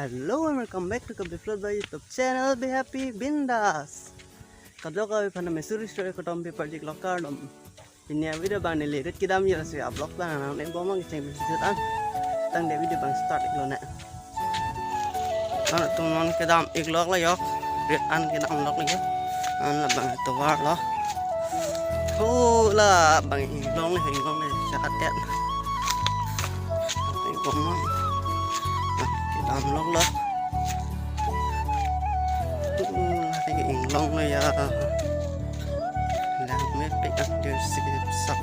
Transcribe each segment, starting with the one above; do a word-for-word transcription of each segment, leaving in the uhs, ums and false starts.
Hello and welcome back to Kabi Float by YouTube channel. Be happy, bindas. Kadokave aphan amesuri suri ketompi parjik lokar dom. Pini avideo abang neli rit kedam ya si upload abang nang ne bomang kecheng bisut an. Tangte video abang start ik lonang. Nangtum non kedam ik lok lo yok. Rit an kedam lok lo yok. An labang tovar lo. Ho, labang inglong le, inglong le, jakat et. Inglong lo. Kedam lok lo. Hmm, lake inglong lo ya. Langmepik an, dear sip sap.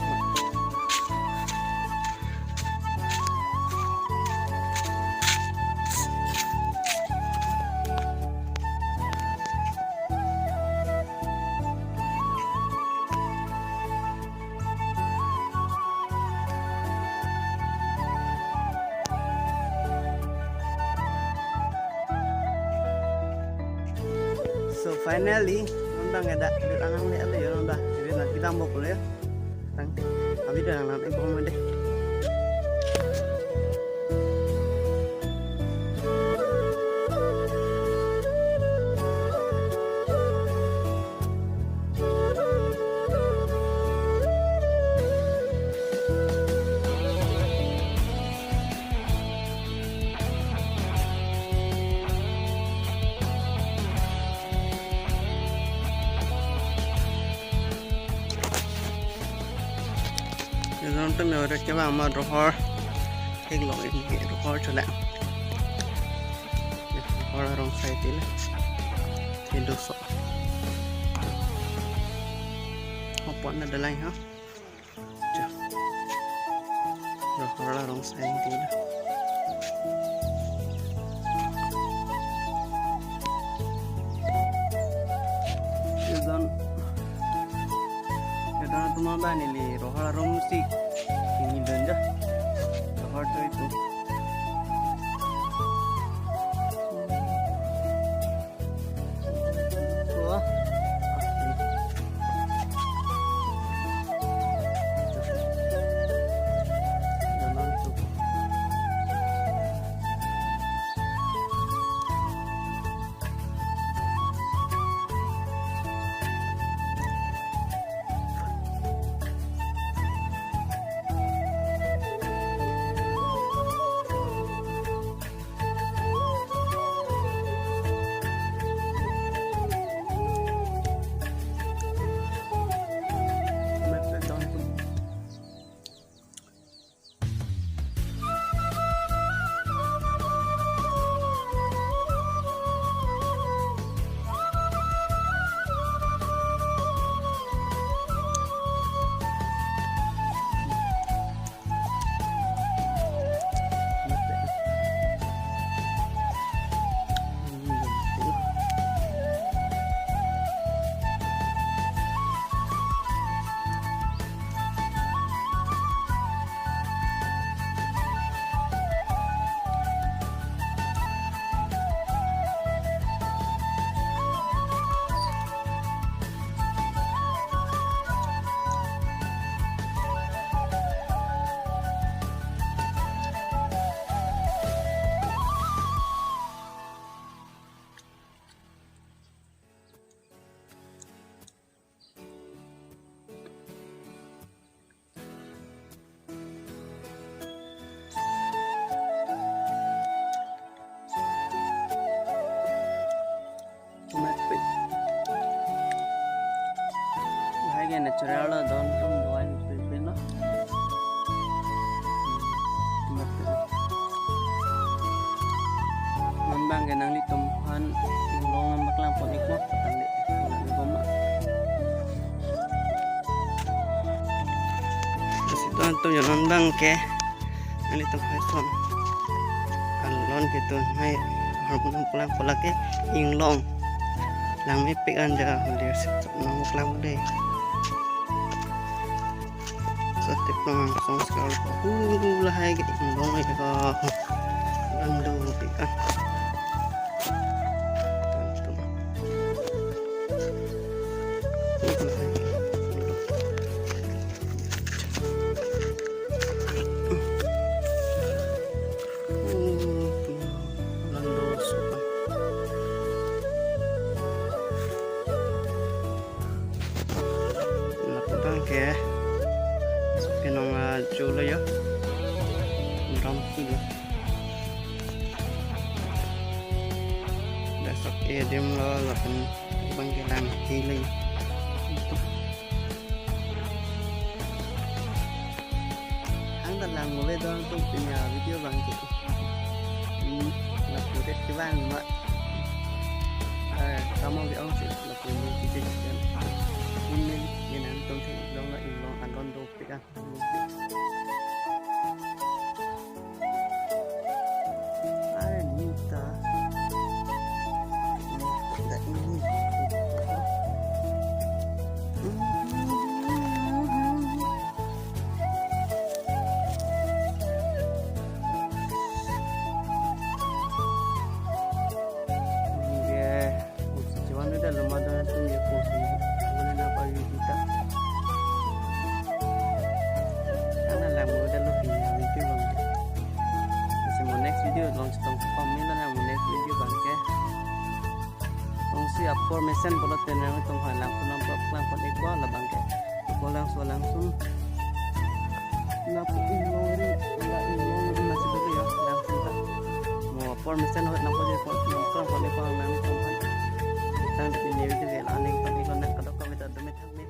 So finally, non abang dak rit an nangle lo yo, non abang. Jadi nanti kita mau pulang ya. Nanti, abi dah nang nanti mau deh. Nangtum ore kevang ma rohor. Theklong ini rohor chula. Rohor arong sai tila. Hindu so. Opo na dalai ha. Cha. Rohor arong sai tila. Season. Kedam atum abang neli rohor arum si ingdon ja. Rohor tu itu. Wah. Mepik. Lahai ke natural lo, don atum do-an pipin lo. Mepik. Non abang ke nanglitum aphan inglong nangpaklang pon ikmo, tangte nanglitum ma. Terus itu antum ya non abang ke. Nanglitum hai son. Alon ke tu nai harmon pulang pulang ke inglong. Langmepik anja halir sip nang pulang deh. Sotip nang song sekali. Uh, lahai ke inglong itu. Langdupik an. Antum. Oke, adim lo lapen abang ke lang hiling. Hang ta lang move dong tum pini avideo abang ke. Hmm, lapu det kevang ma. Eh, kamu ke ong si lapu ni kejek kan. Ini ini nang tum si long la inglong alon dopik ah. Anita. Ada ini. Yeah. Cuman udah lemah dengan tu ya posisi. Boleh napa kita? Karena lang udah lo pini video abang. Masih mau next video long chetong pam ni lang mau next video abang ke. Long si apor mesen bolot tenang tong hai lang pun nampak lang pun ekwa la abang ke. Ko langso langsung. Lapu inglong ri, la inglong ri nasi dulu ya, langsung ta. Mo apor mesen hot nampak je ko nongkrong ko ne ko nang ni tong. Tang di ne video ke la ning tang ikon nak kadok kami ta demi tang ni.